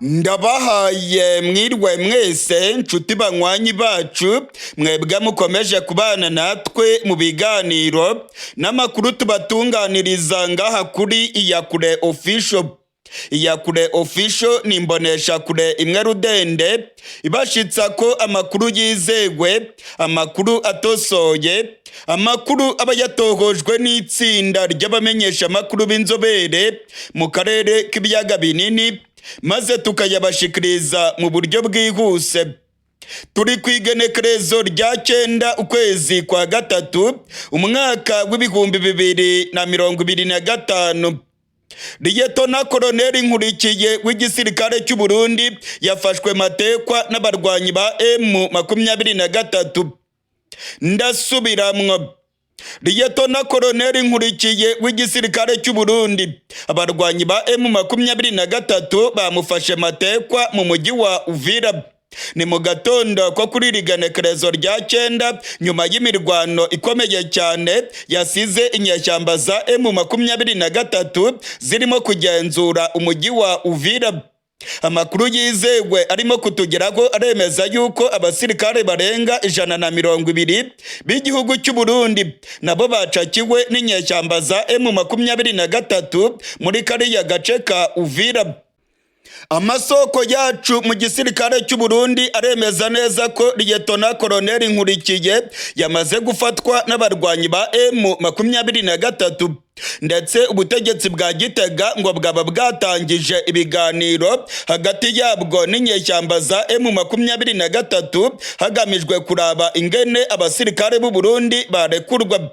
Ndabahaye mwirwe mwese nshuti banywanyi bacu, mwebwe mukomeje kubana natwe mu biganiro n'amakuru tubatunganiriza ngaha kuri Iyakure Official. Iyakure Official ni imboneshakure imwe rudende ibashitsa ko amakuru yizewe, amakuru atosoye, amakuru aba yatohojwe n'itsinda ry'abamenyeshamakuru b'inzobere mu karere k'ibiyaga binini, maze tukayabashikiriza mu buryo bwihuse. Turi ku igenekerezo rya 9 ukwezi kwa 3 umwaka w'2025. Liyetona Koloneli Nkurikiye w'igisirikare cy'u Burundi yafashwe matekwa n'abarwanyi ba M23. Ndasubiramwo, Liyetona Koloneli Nkurikiye w'igisirikare cy'u Burundi, abarwanyi ba M23 bamufashe matekwa mu mujyi wa Uvira. Ni mu gatondo ko kuri iri genekerezo rya 9, nyuma y'imirwano ikomeye cyane yasize inyeshyamba za M23 zirimo kugenzura umujyi wa Uvira. Amakuru yizewe arimo kutugeraho aremeza yuko abasirikare barenga 120 b'igihugu cy'u Burundi nabo bacakiwe n'inyeshyamba za M23 muri kariya gace ka Uvira. Amasoko yacu mu gisirikare cy'u Burundi aremeza neza ko Liyetona Koloneli Nkurikiye yamaze gufatwa n'abarwanyi ba M23, ndetse ubutegetsi bwa Gitega ngo bwaba bwatangije ibiganiro hagati yabwo n'inyeshyamba za M23 hagamijwe kuraba ingene abasirikare b'u Burundi barekurwa.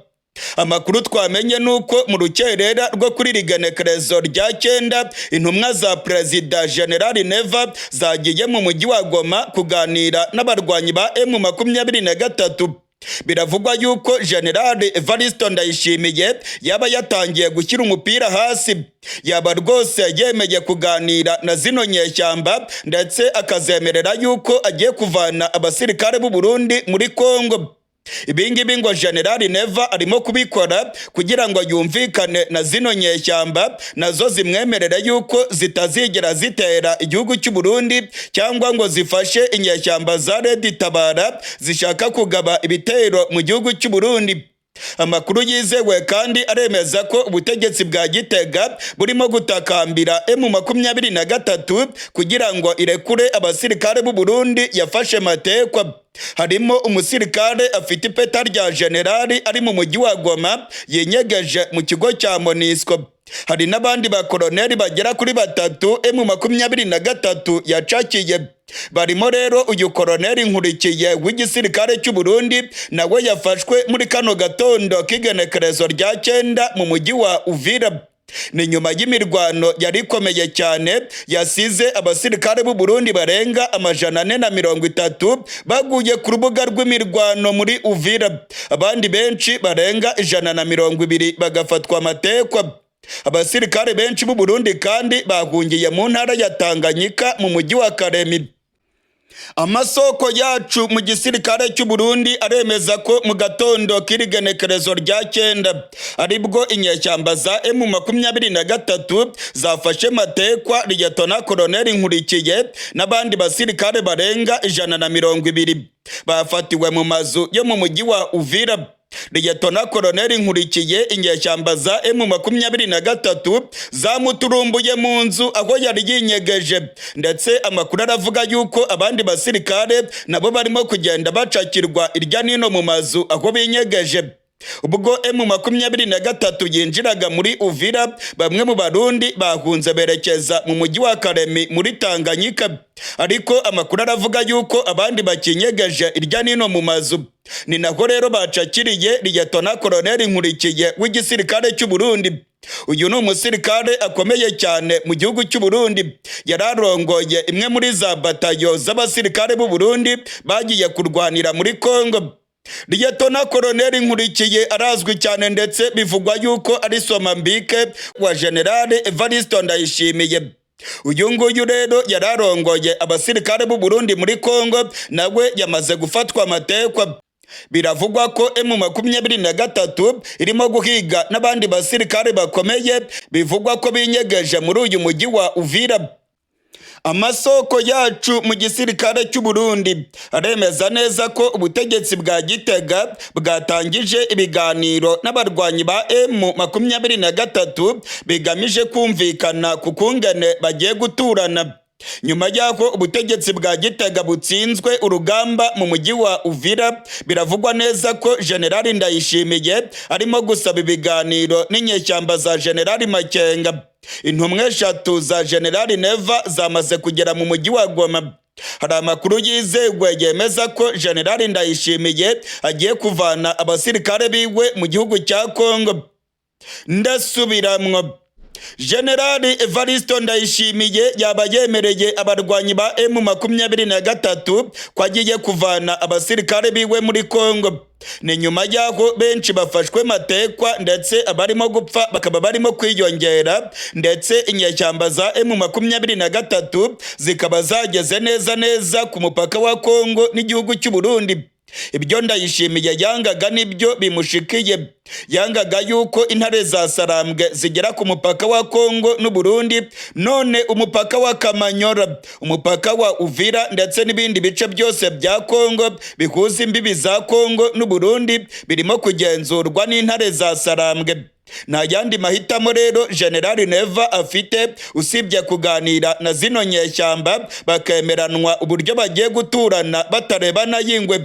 Amakuru twamenye nuko mu rukerera rwo kuri iri genekerezo rya 9 intumwa za Perezida General Neva zagiye mu mujyi wa Goma kuganira n'abarwanyi ba M23. Biravugwa yuko General Evaristo Ndayishimiye yaba yatangiye gushyira umupira hasi, yaba rwose yemeye kuganira na zino nyeshyamba, ndetse akazemerera yuko agiye kuvana abasirikare b'u Burundi muri Kongo. Ibingibi ngo General Neva arimo kubikora kugira ngo yumvikane na zino nyeshyamba, nazo zimwemerere yuko zitazigera zitera igihugu cy'u Burundi cyangwa ngo zifashe inyeshyamba za Red Tabara zishaka kugaba ibitero mu gihugu cy'u Burundi. Amakuru yizewe kandi aremeza ko ubutegetsi bwa Gitega burimo gutakambira M23 kugira ngo irekure abasirikare b'u Burundi yafashe matekwa. Harimo umusirikare afite ipeta rya generali ari mu mujyi wa Goma yinyegeje mu kigo cya MONUSCO. Hari n'abandi bakoloneli bagera kuri 3 M23 yacakiye. Barimo rero uyu koloneli Nkurikiye w'igisirikare cy'u Burundi, nawe yafashwe muri kano gatondo k'igenekerezo rya 9 mu mujyi wa Uvira. Ni nyuma y'imirwano yari ikomeye cyane yasize abasirikare b'u Burundi barenga 430 baguye ku rubuga rw'imirwano muri Uvira, abandi benshi barenga 120 bagafatwa amatekwa. Abasirikare benshi b'u Burundi kandi bahungiye mu ntara ya Tanganyika mu mujyi wa Karemi. Amasoko yacu mu gisirikare cy'u Burundi aremeza ko mu gatondo k'irigenekerezo rya 9 aribwo inyeshyamba za M23 zafashe matekwa Liyetona Koloneli Nkurikiye n'abandi basirikare barenga 120 bafatiwe mu mazu yo mu mujyi wa Uvira. Liyetona Koloneli Nkurikiye inyeshyamba za M23 zamuturumbuye mu nzu aho yari yinyegeje, ndetse amakuru aravuga yuko abandi basirikare nabo barimo kugenda bacakirwa irya nino mu mazu aho binyegeje. Ubwo M23 yinjiraga muri Uvira, bamwe mu Barundi bahunze berekeza mu mujyi wa Karemi muri Tanganyika, ariko amakuru aravuga yuko abandi bakinyegeje irya nino mu mazu. Ni nako rero bacakiriye Liyetona Koloneli Nkurikiye w'igisirikare cy'u Burundi. Uyu ni umusirikare akomeye cyane mu gihugu cy'u Burundi, yararongoye imwe muri za batayo z'abasirikare b'u Burundi bagiye kurwanira muri Kongo. Liyetona Koloneli Nkurikiye arazwi cyane, ndetse bivugwa yuko ari somambike wa General Evaristo Ndayishimiye. Uyu nguyu rero yararongoye abasirikare b'u Burundi muri Kongo, nawe yamaze gufatwa amatekwa. Biravugwa ko M23 irimo guhiga n'abandi basirikare bakomeye bivugwa ko binyegeje muri uyu mujyi wa Uvira. Amasoko yacu mu gisirikare cy'u Burundi aremeza neza ko ubutegetsi bwa Gitega bwatangije ibiganiro n'abarwanyi ba M23 bigamije kumvikana ku kungene bagiye guturana. Nyuma y'aho ubutegetsi bwa Gitega butsinzwe urugamba mu mujyi wa Uvira, biravugwa neza ko Generali Ndayishimiye arimo gusaba ibiganiro n'inyeshyamba za Generali Makenga. Intumwa eshatu za Generali Neva zamaze kugera mu mujyi wa Goma. Hari amakuru yizewe yemeza ko Generali Ndayishimiye agiye kuvana abasirikare biwe mu gihugu cya Kongo. Ndasubiramwo, Generali Evaristo Ndayishimiye yaba yemereye abarwanyi ba M23 ko agiye kuvana abasirikare biwe muri Kongo. Ni nyuma y'aho benshi bafashwe matekwa, ndetse abarimo gupfa bakaba barimo kwiyongera, ndetse inyeshyamba za M23 zikaba zageze neza neza ku mupaka wa Kongo n'igihugu cy'u Burundi. Ibyo Ndayishimiye yangaga nibyo bimushikiye. Yangaga yuko intare za Sarambwe zigera ku mupaka wa Kongo n'u Burundi, none umupaka wa Kamanyora, umupaka wa Uvira ndetse n'ibindi bice byose bya Kongo bihuza imbibi za Kongo n'u Burundi birimo kugenzurwa n'intare za Sarambwe. Nta yandi mahitamo rero Generali Neva afite usibye kuganira na zino nyeshyamba, bakemeranwa uburyo bagiye guturana batarebana y'ingwe.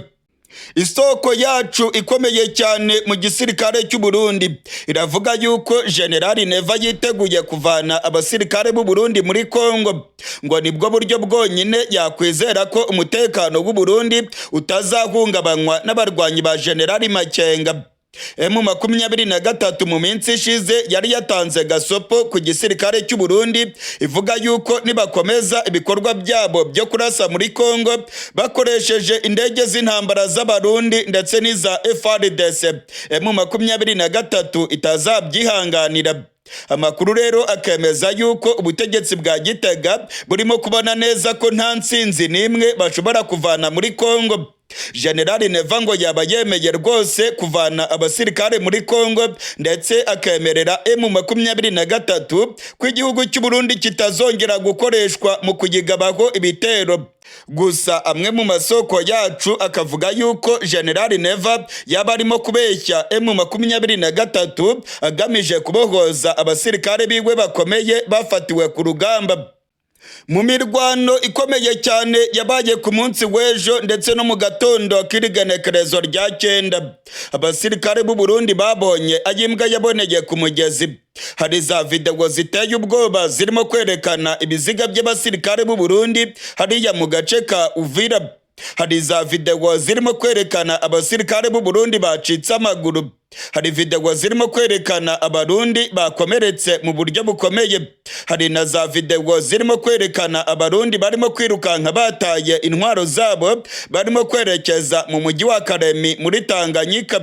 Isoko yacu ikomeye cyane mu gisirikare cy'u Burundi iravuga yuko Generali Neva yiteguye kuvana abasirikare b'u Burundi muri Kongo, ngo nibwo buryo bwonyine yakwizera ko umutekano w'u Burundi utazahungabanywa n'abarwanyi ba Generali Makenga. M23 mu minsi ishize yari yatanze gasopo ku gisirikare cy'u Burundi, ivuga yuko nibakomeza ibikorwa byabo byo kurasa muri Kongo bakoresheje indege z'intambara z'Abarundi ndetse n'iza FARDC, M23 itazabyihanganira. Amakuru rero akemeza yuko ubutegetsi bwa Gitega burimo kubona neza ko nta nsinzi n'imwe bashobora kuvana muri Kongo. Generali Neva ngo yaba yemeye rwose kuvana abasirikare muri Kongo, ndetse akemerera M23 ko igihugu cy'u Burundi kitazongera gukoreshwa mu kuyigabaho ibitero. Gusa amwe mu masoko yacu akavuga yuko Generali Neva yaba arimo kubeshya M23 agamije kubohoza abasirikare biwe bakomeye bafatiwe ku rugamba. Mu mirwano ikomeye cyane yabaye ku munsi w'ejo ndetse no mu gatondo k'irigenekerezo rya 9, abasirikare b'u Burundi babonye ayimbwa yaboneye ku mugezi. Hari za video ziteye ubwoba zirimo kwerekana ibiziga by'abasirikare b'u Burundi hariya mu gace ka Uvira. Hari za video zirimo kwerekana abasirikare b'u Burundi bacitse amaguru. Hari video zirimo kwerekana Abarundi bakomeretse mu buryo bukomeye. Hari na za video zirimo kwerekana Abarundi barimo kwirukanka bataye intwaro zabo, barimo kwerekeza mu mujyi wa Karemi muri Tanganyika.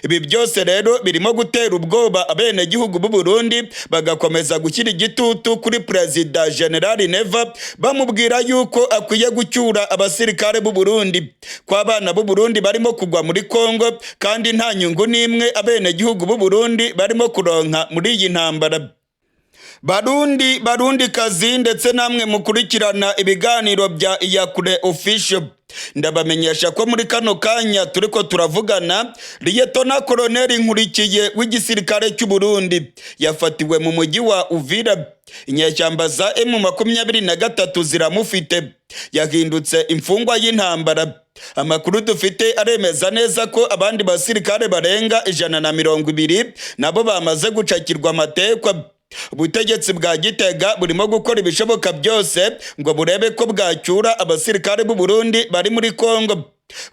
Ibi byose rero birimo gutera ubwoba abenegihugu b'u Burundi, bagakomeza gushyira igitutu kuri Perezida Generali Neva, bamubwira yuko akwiye gucyura abasirikare b'u Burundi, ko abana b'u Burundi barimo kugwa muri Kongo kandi nta nyungu n'imwe abenegihugu b'u Burundi barimo kuronka muri iyi ntambara. Barundi, Barundi kazi, ndetse namwe mukurikirana ibiganiro bya Iyakure Official, ndabamenyesha ko muri kano kanya turiko turavugana, Liyetona Koloneli Nkurikiye w'igisirikare cy'u Burundi yafatiwe mu mujyi wa Uvira. Inyeshyamba za M23 ziramufite, yahindutse imfungwa y'intambara. Amakuru dufite aremeza neza ko abandi basirikare barenga 120 nabo bamaze gucakirwa amatekwa. Ubutegetsi bwa Gitega burimo gukora ibishoboka byose ngo burebe ko bwacyura abasirikare b'u Burundi bari muri Kongo.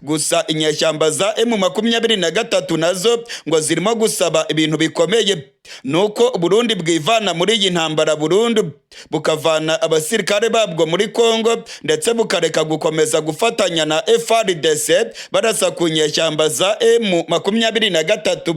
Gusa inyeshyamba za M23 nazo ngo zirimo gusaba ibintu bikomeye, nuko Burundi bwivana muri iyi ntambara burundu, bukavana abasirikare babwo muri Kongo, ndetse bukareka gukomeza gufatanya na FARDC barasa ku nyeshyamba za M23.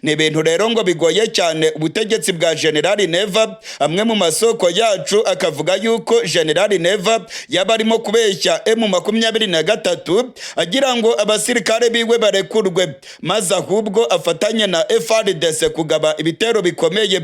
Ni ibintu rero ngo bigoye cyane ubutegetsi bwa Generali Neva. Amwe mu masoko yacu akavuga yuko Generali Neva yaba arimo kubeshya M23 agira ngo abasirikare biwe barekurwe, maze ahubwo afatanye na FARDC kugaba ibitero bikomeye.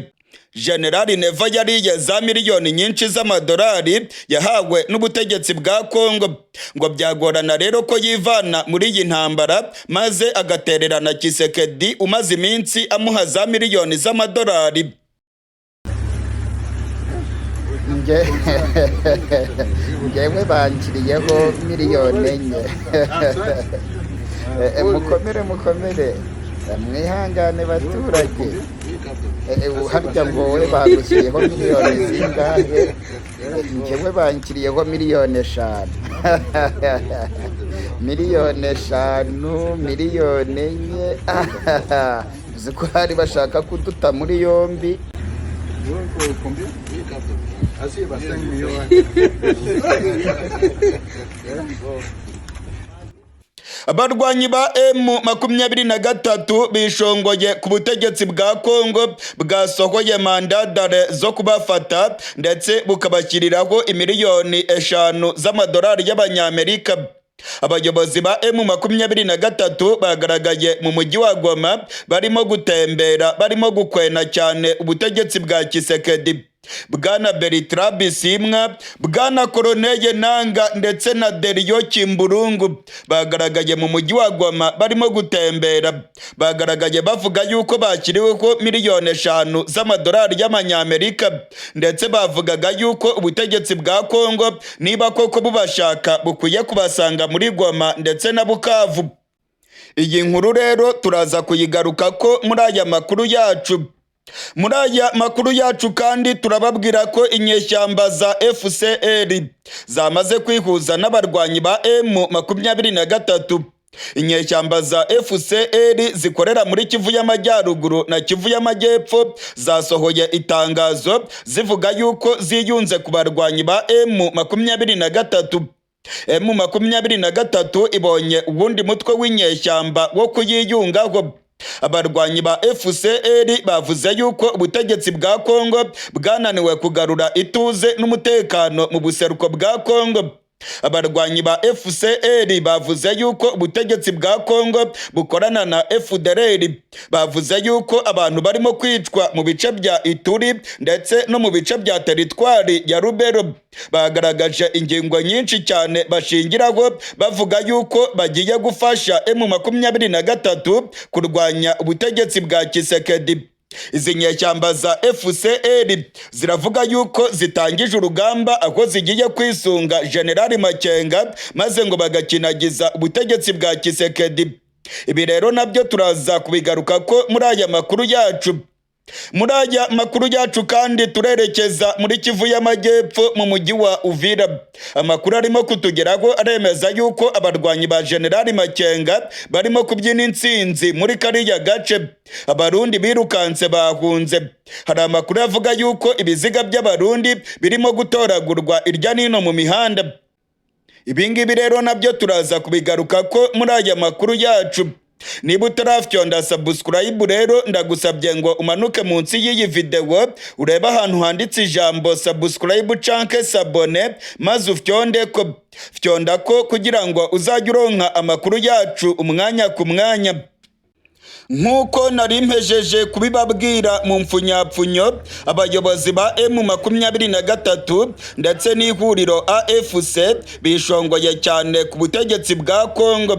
Generali Neva yariye za miliyoni nyinshi z'amadolari yahawe n'ubutegetsi bwa Kongo. Ngo byagorana rero ko yivana muri iyi ntambara maze agatererana Tshisekedi umaze iminsi amuha za miliyoni z'amadolari. Ngewe bankiriyeho miliyoni 4. Mukomere, mukomere, mwihangane baturage. Harya ngo wowe bagushyiriyeho miliyoni zingahe? Ngewe bankiriyeho miliyoni 5, miliyoni 5, miliyoni 4. Uzi ko hari bashaka kuduta muri yombi. Combien? Ah si, bah 5 millions. Abarwanyi ba M23 bishongoye ku butegetsi bwa Kongo bwasohoye mandat d'arrêt zo kubafata, ndetse bukabashyiriraho imiliyoni 5 z'amadolari y'Abanyamerika. Abayobozi ba M23 bagaragaye mu mujyi wa Goma barimo gutembera, barimo gukwena cyane ubutegetsi bwa Tshisekedi. Bwana Bertrand Bisimwa, Bwana Corneille Nanga ndetse na Delio Kimburungu bagaragaye mu mujyi wa Goma barimo gutembera. Bagaragaye bavuga yuko bakiriweho miliyoni 5 z'amadolari y'Amanyamerika, ndetse bavugaga yuko ubutegetsi bwa Kongo niba koko bubashaka bukwiye kubasanga muri Goma ndetse na Bukavu. Iyi nkuru rero turaza kuyigaruka ko muri aya makuru yacu. Muri aya makuru yacu kandi turababwira ko inyeshyamba za FCR zamaze kwihuza n'abarwanyi ba M23. Inyeshyamba za FCR zikorera muri Kivu y'Amajyaruguru na Kivu y'Amajyepfo zasohoye itangazo zivuga yuko ziyunze ku barwanyi ba M23. M23 ibonye uwundi mutwe w'inyeshyamba wo kuyiyungaho. Abarwanyi ba FCR bavuze yuko ubutegetsi bwa Kongo bwananiwe kugarura ituze n'umutekano mu buseruko bwa Kongo. Abarwanyi ba FCR bavuze yuko ubutegetsi bwa Kongo bukorana na FDLR. Bavuze yuko abantu barimo kwicwa mu bice bya Ituri ndetse no mu bice bya teritwari ya Lubero. Bagaragaje ingingo nyinshi cyane bashingiraho bavuga yuko bagiye gufasha M23 kurwanya ubutegetsi bwa Tshisekedi. Izi nyeshyamba za FCR ziravuga yuko zitangije urugamba aho zigiye kwisunga Generali Makenga, maze ngo bagakinagiza ubutegetsi bwa Tshisekedi. Ibi rero nabyo turaza kubigaruka ko muri aya makuru yacu. Muri aya makuru yacu kandi turerekeza muri Kivu y'Amajyepfo mu mujyi wa Uvira. Amakuru arimo kutugeraho aremeza yuko abarwanyi ba Generali Makenga barimo kubyina intsinzi muri kariya gace. Abarundi birukanse bahunze. Hari amakuru avuga yuko ibiziga by'Abarundi birimo gutoragurwa irya nino mu mihanda. Ibi ngibi rero nabyo turaza kubigaruka ko muri aya makuru yacu. Niba utarafyonda subscribe rero, ndagusabye ngo umanuke munsi y'iyi video urebe ahantu handitse ijambo subscribe canke s'abonner, maze ufyonde ko. Fyonda ko kugira ngo uzajye uronka amakuru yacu umwanya ku mwanya. Nk'uko nari mpejeje kubibabwira mu mfunyapfunyo, abayobozi ba M23 ndetse n'ihuriro AFC bishongoye cyane ku butegetsi bwa Kongo.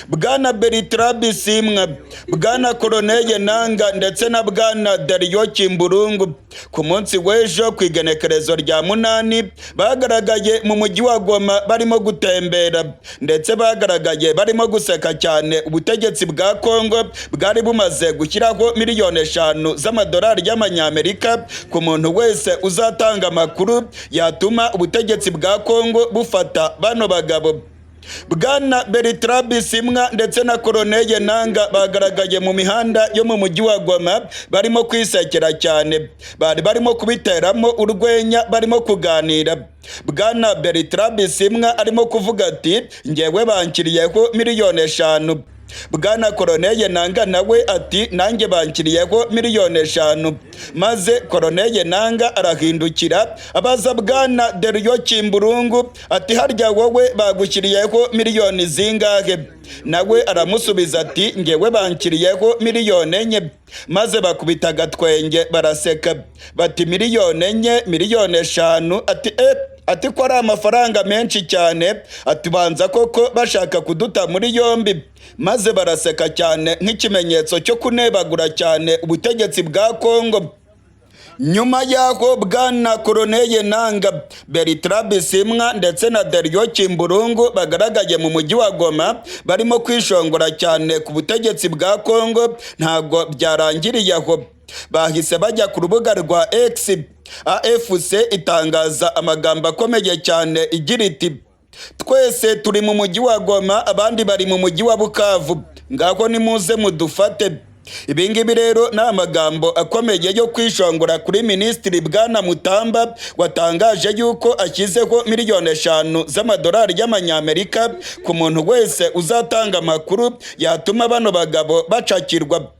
Bwana Bertrand Bisimwa, Bwana Corneille Nanga ndetse na Bwana Dario Kimburungu ku munsi w'ejo ku igenekerezo rya 8 bagaragaye mu mujyi wa Goma barimo gutembera, ndetse bagaragaye barimo guseka cyane ubutegetsi bwa Kongo bwari bumaze gushyiraho miliyoni 5 z'amadolari y'Amanyamerika ku muntu wese uzatanga amakuru yatuma ubutegetsi bwa Kongo bufata bano bagabo. Bwana Bertrand Bisimwa ndetse na Corneille Nanga bagaragaye mu mihanda yo mu mujyi wa Goma barimo kwisekera cyane, bari barimo kubiteramo urwenya, barimo kuganira. Bwana Bertrand Bisimwa arimo kuvuga ati: "Ngewe bankiriyeho miliyoni 5." Bwana Koroneye Nanga nawe ati: "Nanjye banshyiriyeho miliyoni 5." Maze Koroneye Nanga arahindukira abaza bwana Deriyo Kimburungu ati: "Harya wowe bagushyiriyeho miliyoni zingahe?" Nawe aramusubiza ati: "Ngewe banshyiriyeho miliyoni 4." Maze bakubita agatwenge baraseka bati: "Miliyoni 4, miliyoni 5," ati: "E, ati ko ari amafaranga menshi cyane," ati: "banza koko bashaka kuduta muri yombi." Maze baraseka cyane nk'ikimenyetso cyo kunebagura cyane ubutegetsi bwa Kongo. Nyuma y'aho bwana Koroneye Nanga, Bertrand Bisimwa ndetse na Deriyo Kimburungu bagaragaye mu mujyi wa Goma barimo kwishongora cyane ku butegetsi bwa Kongo, ntabwo byarangiriye aho. Bahise bajya ku rubuga rwa X. AFC itangaza amagambo akomeye cyane igira iti: "Twese turi mu mujyi wa Goma, abandi bari mu mujyi wa Bukavu, ngaho nimuze mudufate." Ibi ngibi rero ni amagambo akomeye yo kwishongora kuri minisitiri bwana Mutamba watangaje yuko ashyizeho miliyoni 5 z'amadolari y'amanyamerika ku muntu wese uzatanga amakuru yatuma bano bagabo bacakirwa.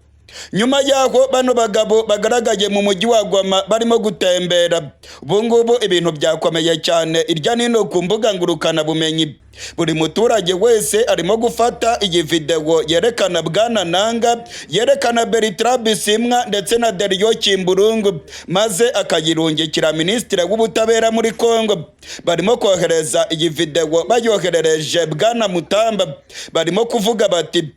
Nyuma y'aho bano bagabo bagaragaye mu mujyi wa Goma barimo gutembera, ubu ngubu ibintu byakomeye cyane irya nino ku mbuga ngurukanabumenyi. Buri muturage wese arimo gufata iyi videwo yerekana bwana Nanga, yerekana Bertrand Bisimwa ndetse na Deriyo Kimburungu, maze akayirungikira minisitiri w'ubutabera muri Kongo. Barimo kohereza iyi videwo, bayoherereje bwana Mutamba, barimo kuvuga bati: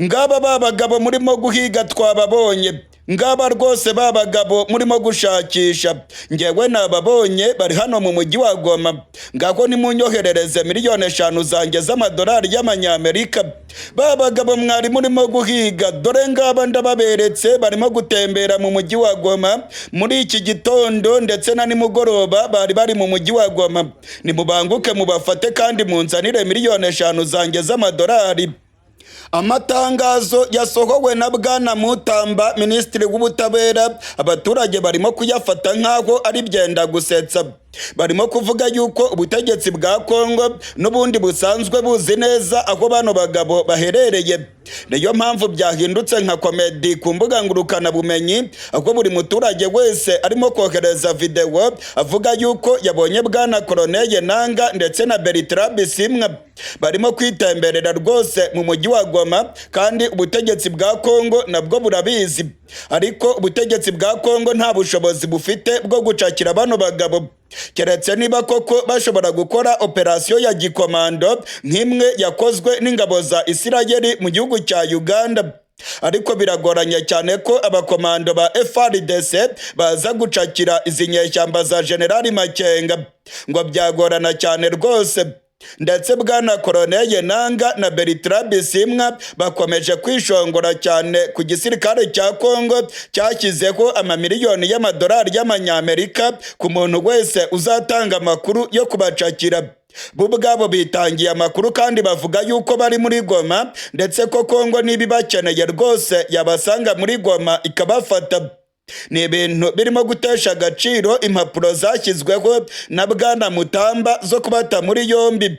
"Ngaba ba bagabo murimo guhiga twababonye, ngaba rwose ba bagabo murimo gushakisha, ngewe nababonye, bari hano mu mujyi wa Goma. Ngaho nimunyoherereze miliyoni 5 zanjye z'amadolari y'amanyamerika. Ba bagabo mwari murimo guhiga, dore ngaba ndababeretse, barimo gutembera mu mujyi wa Goma muri iki gitondo, ndetse na nimugoroba bari bari mu mujyi wa Goma. Nimubanguke mubafate kandi munzanire miliyoni 5 zanjye z'amadolari." Amatangazo yasohowe na bwana Mutamba, minisitiri w'ubutabera, abaturage barimo kuyafata nk'aho ari byenda gusetsa. Barimo kuvuga yuko ubutegetsi bwa Kongo n'ubundi busanzwe buzi neza aho bano bagabo baherereye. Niyo mpamvu byahindutse nka komedi ku mbuga ngurukanabumenyi, aho buri muturage wese arimo kohereza videwo avuga yuko yabonye bwana Koroneye Nanga ndetse na Bertrand Bisimwa barimo kwitemberera rwose mu mujyi wa Goma, kandi ubutegetsi bwa Kongo nabwo burabizi. Ariko ubutegetsi bwa Kongo nta bushobozi bufite bwo gucakira bano bagabo, keretse niba koko bashobora gukora operasiyo ya gikomando nk'imwe yakozwe n'ingabo za Isirayeli mu gihugu cya Uganda. Ariko biragoranye cyane ko abakomando ba FARDC baza gucakira izi nyeshyamba za Generali Makenga, ngo byagorana cyane rwose. Ndetse bwana Koroneye Nanga na Bertrand Bisimwa bakomeje kwishongora cyane ku gisirikare cya Kongo cyashyizeho amamiliyoni y'amadolari y'amanyamerika ku muntu wese uzatanga amakuru yo kubacakira. Bo ubwabo bitangiye amakuru kandi bavuga yuko bari muri Goma, ndetse ko Kongo niba ibakeneye rwose yabasanga muri Goma ikabafata. Ni ibintu birimo gutesha agaciro impapuro zashyizweho na bwana Mutamba zo kubata muri yombi.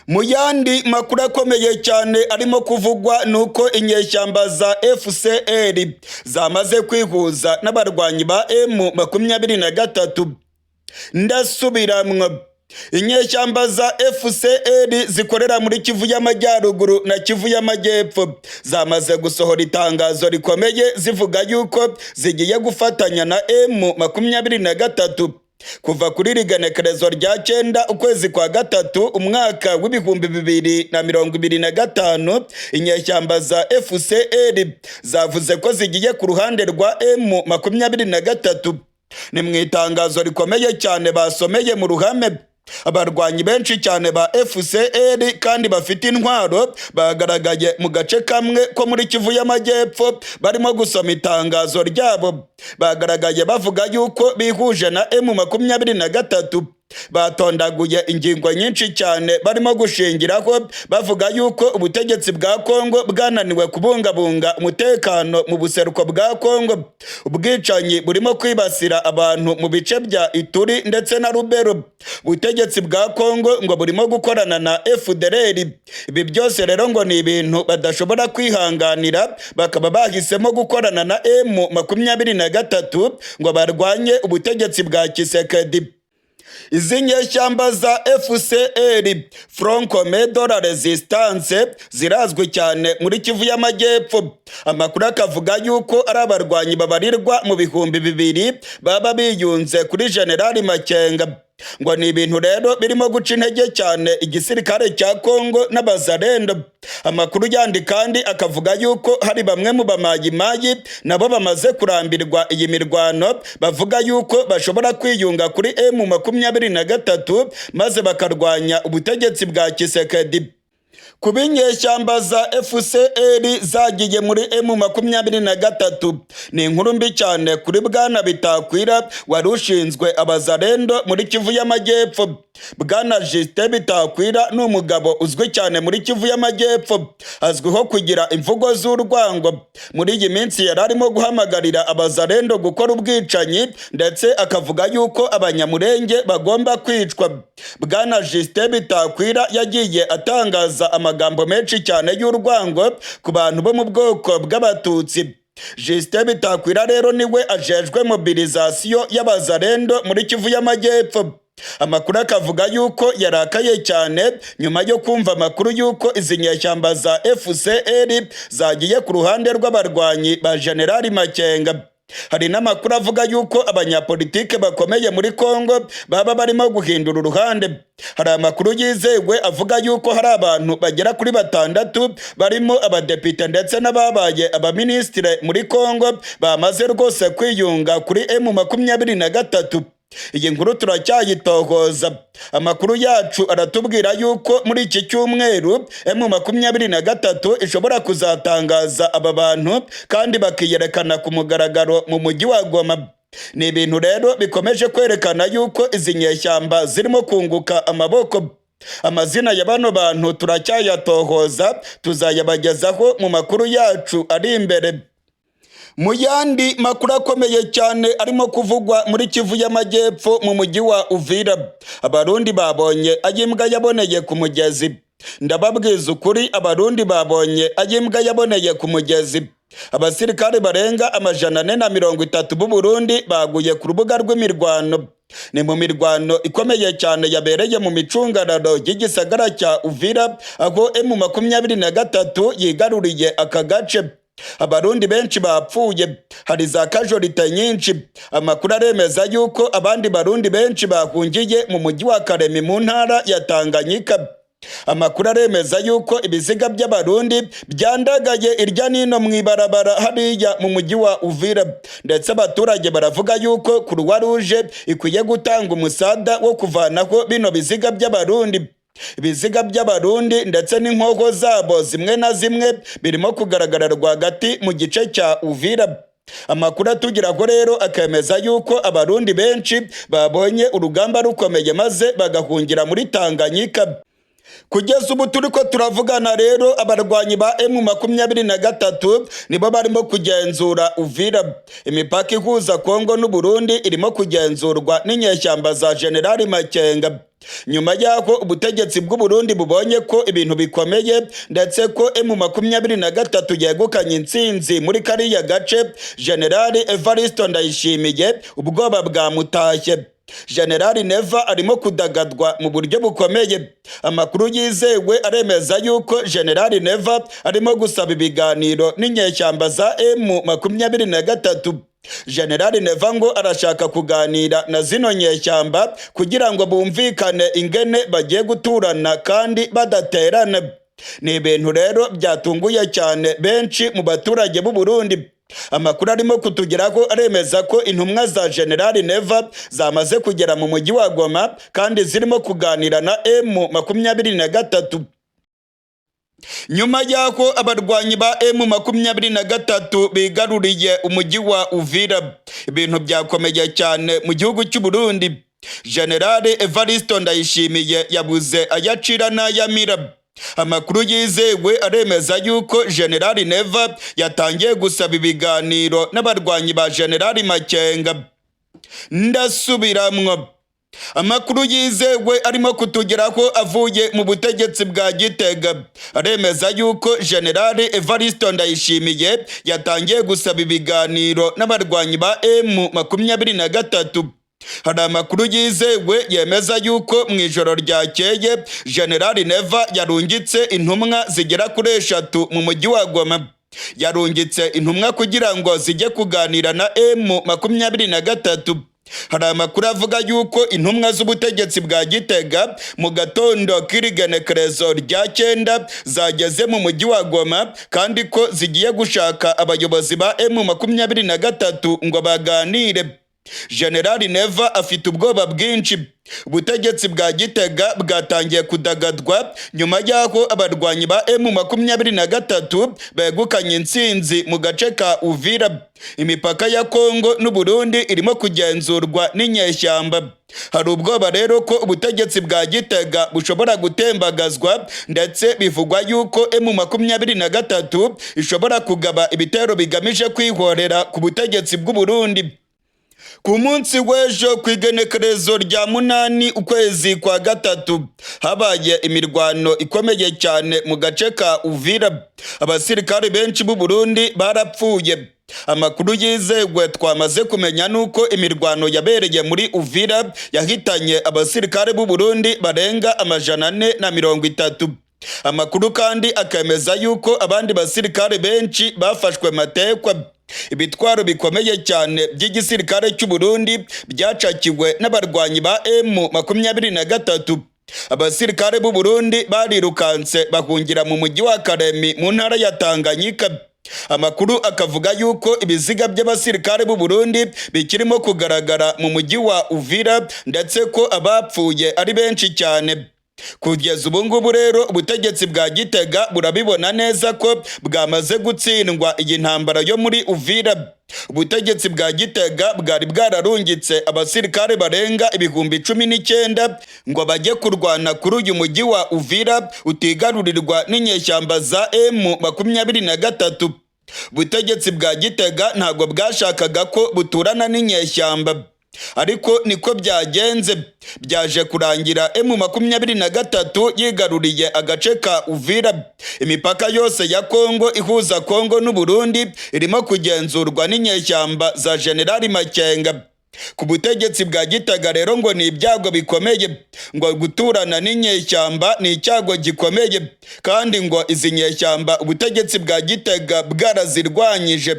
Mu yandi makuru akomeye cyane arimo kuvugwa ni uko inyeshyamba za FCR zamaze kwihuza n'abarwanyi ba M23. Ndasubiramwo, inyeshyamba za FCR zikorera muri Kivu y'Amajyaruguru na Kivu y'Amajyepfo zamaze gusohora itangazo rikomeye zivuga yuko zigiye gufatanya na M23 kuva kuri rigenekerezo rya 9 ukwezi kwa gatatu umwaka w'2025. Inyeshyamba za FCR zavuze ko zigiye ku ruhande rwa M23. Ni mu itangazo rikomeye cyane basomeye mu ruhame. Abarwanyi benshi cyane ba FCR kandi bafite intwaro bagaragaye mu gace kamwe ko muri Kivu y'Amajyepfo barimo gusoma itangazo ryabo. Bagaragaye bavuga yuko bihuje na M23. Batondaguye ingingo nyinshi cyane barimo gushingiraho bavuga yuko ubutegetsi bwa Kongo bwananiwe kubungabunga umutekano mu buseruko bwa Kongo, ubwicanyi burimo kwibasira abantu mu bice bya Ituri ndetse na Lubero. Ubutegetsi bwa Kongo ngo burimo gukorana na FDLR. Ibi byose rero ngo ni ibintu badashobora kwihanganira, bakaba bahisemo gukorana na M23 ngo barwanye ubutegetsi bwa Tshisekedi. Izi nyeshyamba za FCR, Front Commun de la Resistance, zirazwi cyane muri Kivu y'Amajyepfo. Amakuru akavuga yuko ari abarwanyi babarirwa mu 2000 baba biyunze kuri Generali Makenga. Ngo ni ibintu rero birimo guca intege cyane igisirikare cya Kongo n'abazarendo. Amakuru yandi kandi akavuga yuko hari bamwe mu bamayimayi nabo bamaze kurambirwa iyi mirwano, bavuga yuko bashobora kwiyunga kuri M23 maze bakarwanya ubutegetsi bwa Tshisekedi. Kuba inyeshyamba za FCR zagiye muri M23 ni inkuru mbi cyane kuri Bwana Bitakwira wari ushinzwe abazarendo muri Kivu y'Amajyepfo. Bwana Justin Bitakwira ni umugabo uzwi cyane muri Kivu y'Amajyepfo, azwiho kugira imvugo z'urwango. Muri iyi minsi yari arimo guhamagarira abazarendo gukora ubwicanyi, ndetse akavuga yuko Abanyamurenge bagomba kwicwa. Bwana Justin Bitakwira yagiye atangaza amagambo menshi cyane y'urwango ku bantu bo mu bwoko bw'Abatutsi. Justin Bitakwira rero niwe ajejwe mobilisation y'abazarendo muri Kivu y'Amajyepfo. Amakuru akavuga yuko yarakaye cyane nyuma yo kumva amakuru yuko izi nyeshyamba za FCR zagiye ku ruhande rw'abarwanyi ba Generali Makenga. Hari n'amakuru avuga yuko abanyapolitike bakomeye muri Kongo baba barimo guhindura uruhande. Hari amakuru yizewe avuga yuko hari abantu bagera kuri batandatu, barimo abadepite ndetse n'ababaye abaminisitire muri Kongo, bamaze rwose kwiyunga kuri M23. Iyi nkuru turacyayitohoza. Amakuru yacu aratubwira yuko muri iki cyumweru M23 ishobora kuzatangaza aba bantu kandi bakiyerekana ku mugaragaro mu mujyi wa Goma. Ni ibintu rero bikomeje kwerekana yuko izi nyeshyamba zirimo kunguka amaboko. Amazina ya bano bantu turacyayatohoza, tuzayabagezaho mu makuru yacu ari imbere. Mu yandi makuru akomeye cyane arimo kuvugwa muri Kivu y'Amajyepfo mu mujyi wa Uvira, Abarundi babonye ayimbwa yaboneye ku mugezi. Ndababwiza ukuri, Abarundi babonye ayimbwa yaboneye ku mugezi. Abasirikare barenga 430 b'u Burundi baguye ku rubuga rw'imirwano. Ni mu mirwano ikomeye cyane yabereye mu micungararo y'igisagara cya Uvira, aho M23 yigaruriye aka gace. Abarundi benshi bapfuye, hari za casualties nyinshi. Amakuru aremeza yuko abandi Barundi benshi bahungiye mu mujyi wa Kalemi mu ntara ya Tanganyika. Amakuru aremeza yuko ibiziga by'Abarundi byandagaye irya nino mu ibarabara hariya mu mujyi wa Uvira, ndetse abaturage baravuga yuko Croix Rouge ikwiye gutanga umusada wo kuvanaho bino biziga by'Abarundi. Ibiziga by'Abarundi ndetse n'inkoho zabo zimwe na zimwe birimo kugaragara rwagati mu gice cya Uvira. Amakuru atugeraho rero akemeza yuko Abarundi benshi babonye urugamba rukomeye maze bagahungira muri Tanganyika. Kugeza ubu turi ko turavugana rero, abarwanyi ba M23 nibo barimo kugenzura Uvira. Imipaka ihuza Kongo n'Uburundi irimo kugenzurwa n'inyeshyamba za Generali Makenga. Nyuma y'aho ubutegetsi bw'u Burundi bubonye ko ibintu bikomeye, ndetse ko M23 yegukanye intsinzi muri kariya gace, Generali Evaristo Ndayishimiye ubwoba bwamutashye. Generali Neva arimo kudagadwa mu buryo bukomeye. Amakuru yizewe aremeza yuko Generali Neva arimo gusaba ibiganiro n'inyeshyamba za M23. Generali Neva ngo arashaka kuganira na zino nyeshyamba kugira ngo bumvikane ingene bagiye guturana kandi badaterana. Ni ibintu rero byatunguye cyane benshi mu baturage b'u Burundi. Amakuru arimo kutugeraho aremeza ko intumwa za Generali Neva zamaze kugera mu mujyi wa Goma kandi zirimo kuganira na M23. Nyuma y'aho abarwanyi ba M23 bigaruriye umujyi wa Uvira, ibintu byakomeye cyane mu gihugu cy'u Burundi. Generale Evaristo Ndayishimiye yabuze ayacira n'ayamira. Amakuru yizewe aremeza yuko Generali Neva yatangiye gusaba ibiganiro n'abarwanyi ba Generali Makenga. Ndasubiramwo, amakuru yizewe arimo kutugeraho avuye mu butegetsi bwa Gitega aremeza yuko Generali Evaristo Ndayishimiye yatangiye gusaba ibiganiro n'abarwanyi ba M23. Hari amakuru yizewe yemeza yuko mu ijoro ryakeye Generali Neva yarungitse intumwa zigera kuri 3 mu mujyi wa Goma. Yarungitse intumwa kugira ngo zijye kuganira na M23. Hari amakuru avuga yuko intumwa z'ubutegetsi bwa Gitega mu gatondo k'irigenekerezo rya 9 zageze mu mujyi wa Goma, kandi ko zigiye gushaka abayobozi ba M23 ngo baganire. Generali Neva afite ubwoba bwinshi. Ubutegetsi bwa Gitega bwatangiye kudagadwa nyuma y'aho abarwanyi ba M23 begukanye intsinzi mu gace ka Uvira. Imipaka ya Kongo n'u Burundi irimo kugenzurwa n'inyeshyamba. Hari ubwoba rero ko ubutegetsi bwa Gitega bushobora gutembagazwa, ndetse bivugwa yuko M23 ishobora kugaba ibitero bigamije kwihorera ku butegetsi bw'u Burundi. Ku munsi w'ejo ku igenekerezo rya 8 ukwezi kwa 3 habaye imirwano ikomeye cyane mu gace ka Uvira. Abasirikare benshi b'u Burundi barapfuye. Amakuru yizewe twamaze kumenya nuko imirwano yabereye muri Uvira yahitanye abasirikare b'u Burundi barenga 430. Amakuru kandi akemeza yuko abandi basirikare benshi bafashwe matekwa. Ibitwaro bikomeye cyane by'igisirikare cy'u Burundi byacakiwe n'abarwanyi ba M23. Abasirikare b'u Burundi barirukanse bahungira mu mujyi wa Karemi mu ntara ya Tanganyika. Amakuru akavuga yuko ibiziga by'abasirikare b'u Burundi bikirimo kugaragara mu mujyi wa Uvira, ndetse ko abapfuye ari benshi cyane. Kugeza ubu ngubu rero ubutegetsi bwa Gitega burabibona neza ko bwamaze gutsindwa iyi ntambara yo muri Uvira. Ubutegetsi bwa Gitega bwari bwararungitse abasirikare barenga 19,000 ngo bajye kurwana kuri uyu mujyi wa Uvira utigarurirwa n'inyeshyamba za M23. Ubutegetsi bwa Gitega ntabwo bwashakaga ko buturana n'inyeshyamba, ariko niko byagenze. Byaje kurangira M23 yigaruriye agace ka Uvira. Imipaka yose ya Kongo ihuza Kongo n'u Burundi irimo kugenzurwa n'inyeshyamba za Generali Makenga. Ku butegetsi bwa Gitega rero ngo ni ibyago bikomeye, ngo guturana n'inyeshyamba ni icyago gikomeye, kandi ngo izi nyeshyamba ubutegetsi bwa Gitega bwarazirwanyije.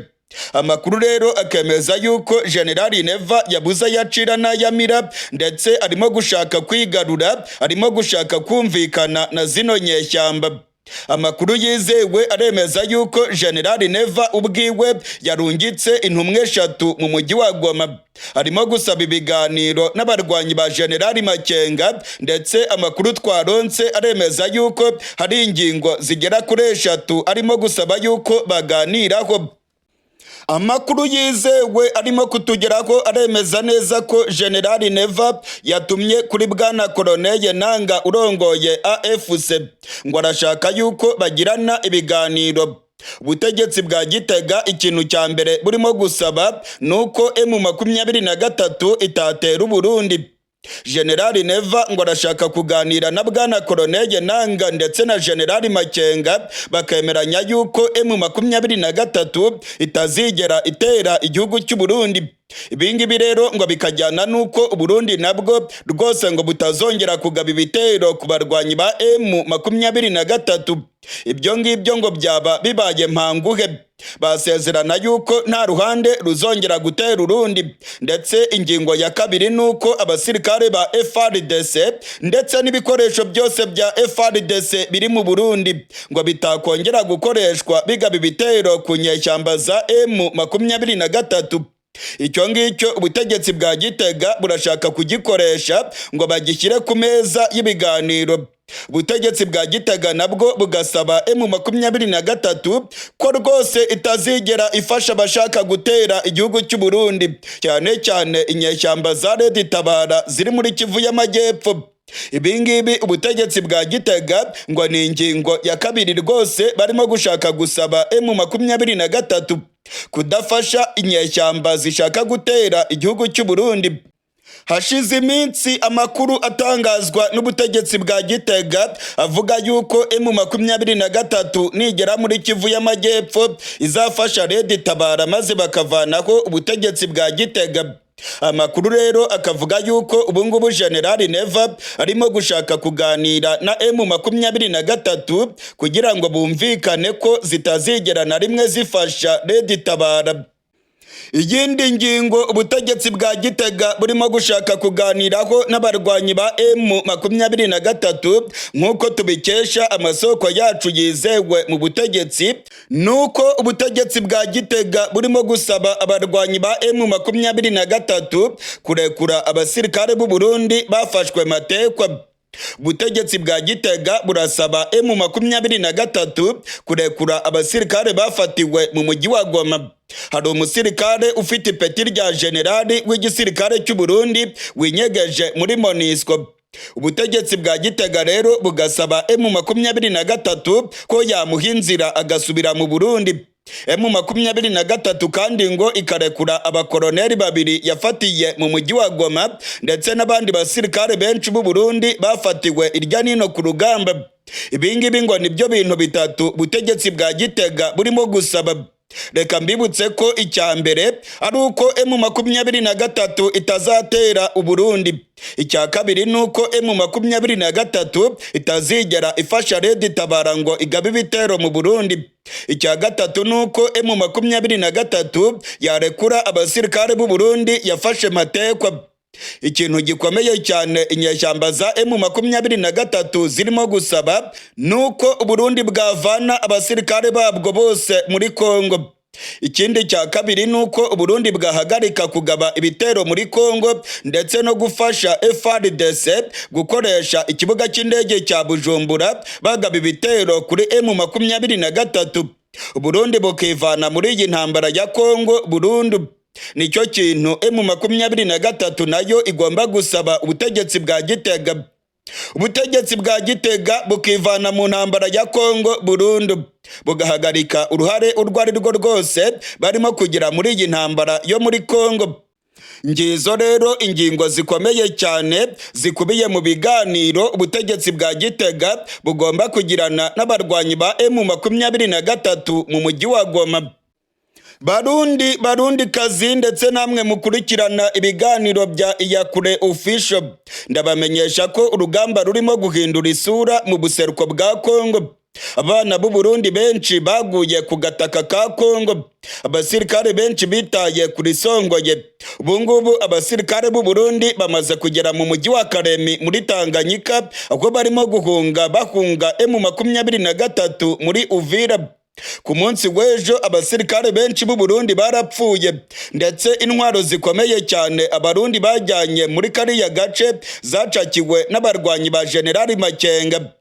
Amakuru rero akemeza yuko Generali Neva yabuze ayacira n'ayamira, ndetse arimo gushaka kwigarura, arimo gushaka kumvikana na zino nyeshyamba. Amakuru yizewe aremeza yuko Generali Neva ubwiwe yarungitse intumwa 3 mu mujyi wa Goma. Arimo gusaba ibiganiro n'abarwanyi ba Generali Makenga, ndetse amakuru twaronse aremeza yuko hari ingingo zigera kuri 3 arimo gusaba yuko baganiraho. Amakuru yizewe arimo kutugeraho aremeza neza ko Generali Neva yatumye kuri Bwana Colonel Nanga urongoye AFC ngo arashaka yuko bagirana ibiganiro. Ubutegetsi bwa Gitega ikintu cya mbere burimo gusaba nuko M23 itatera u Burundi. Generali Neva ngo arashaka kuganira na Bwana Colonel Nanga ndetse na Generali Makenga, bakemeranya yuko M23 itazigera itera igihugu cy'u Burundi. Ibingibi rero ngo bikajyana nuko Burundi nabwo rwose ngo butazongera kugaba ibitero ku barwanyi ba M23. Ibyo ngibyo ngo byaba bibaye mpanguhe. Basezerana yuko nta ruhande ruzongera gutera urundi, ndetse ingingo ya 2 nuko abasirikare ba FARDC ndetse n'ibikoresho byose bya FARDC biri mu Burundi ngo bitakongera gukoreshwa bigaba ibitero ku nyeshyamba za M23. Icyo ngicyo ubutegetsi bwa Gitega burashaka kugikoresha ngo bagishyire ku meza y'ibiganiro. Ubutegetsi bwa Gitega nabwo bugasaba M23 ko rwose itazigera ifasha abashaka gutera igihugu cy'u Burundi, cyane cyane inyeshyamba za Red Tabara ziri muri Kivu y'Amajyepfo. Ibi ngibi ubutegetsi bwa Gitega ngo ni ingingo ya kabiri rwose barimo gushaka gusaba M23, kudafasha inyeshyamba zishaka gutera igihugu cy'u Burundi. Hashize iminsi amakuru atangazwa n'ubutegetsi bwa Gitega avuga yuko M23 nigera muri Kivu y'Amajyepfo izafasha Red Tabara maze bakavanaho ubutegetsi bwa Gitega. Amakuru rero akavuga yuko ubungubu General Neva arimo gushaka kuganira na M23 kugira ngo bumvikane ko zitazigera na rimwe zifasha Red Tabara. Iyindi ngingo ubutegetsi bwa Gitega burimo gushaka kuganiraho n'abarwanyi ba M23, nk'uko tubikesha amasoko yacu yizewe mu butegetsi, nuko ubutegetsi bwa Gitega burimo gusaba abarwanyi ba M23 kurekura abasirikare b'u Burundi bafashwe matekwa. Ubutegetsi bwa Gitega burasaba M23 kurekura abasirikare bafatiwe mu mujyi wa Goma. Hari umusirikare ufite ipeti rya generali w'igisirikare cy'u Burundi winyegeje muri MONUSCO. Ubutegetsi bwa Gitega rero bugasaba M23 ko yamuha inzira agasubira mu Burundi. M23 kandi ngo ikarekura abakoroneri babiri yafatiye mu mujyi wa Goma, ndetse n'abandi basirikare benshi b'u Burundi bafatiwe irya nino ku rugamba. Ibi ngibi ngo nibyo bintu bitatu ubutegetsi bwa Gitega burimo gusaba. Reka mbibutse ko icya mbere ari uko M23 itazatera Uburundi. Icya kabiri ni uko M23 itazigera ifasha Red Tabara ngo igabe ibitero mu Burundi. Icya gatatu ni uko M23 yarekura abasirikare b'u Burundi yafashe matekwa. Ikintu gikomeye cyane inyeshyamba za M23 zirimo gusaba nuko Uburundi bwavana abasirikare babwo bose muri Kongo. Ikindi cya kabiri ni uko Uburundi bwahagarika kugaba ibitero muri Kongo ndetse no gufasha FARDC gukoresha ikibuga cy'indege cya Bujumbura bagaba ibitero kuri M23. Uburundi bukivana muri iyi ntambara ya Kongo burundu. Nicyo kintu M23 nayo igomba gusaba ubutegetsi bwa Gitega. Ubutegetsi bwa Gitega bukivana mu ntambara ya Kongo burundu, bugahagarika uruhare urwo ari rwo rwose barimo kugira muri iyi ntambara yo muri Kongo. Ngizo rero ingingo zikomeye cyane zikubiye mu biganiro ubutegetsi bwa Gitega bugomba kugirana n'abarwanyi ba M23 mu mujyi wa Goma. Barundi, Barundi kazi, ndetse namwe mukurikirana ibiganiro bya Iyakure Official, ndabamenyesha ko urugamba rurimo guhindura isura mu buseruko bwa Kongo. Abana b'u Burundi benshi baguye ku gataka ka Kongo, abasirikare benshi bitaye kuri Songoye. Ubu ngubu abasirikare b'u Burundi bamaze kugera mu mujyi wa Karemi muri Tanganyika, aho barimo guhunga bahunga M23 muri Uvira. Ku munsi w'ejo abasirikare benshi b'u Burundi barapfuye, ndetse intwaro zikomeye cyane Abarundi bajyanye muri kariya gace zacakiwe n'abarwanyi ba Generali Makenga.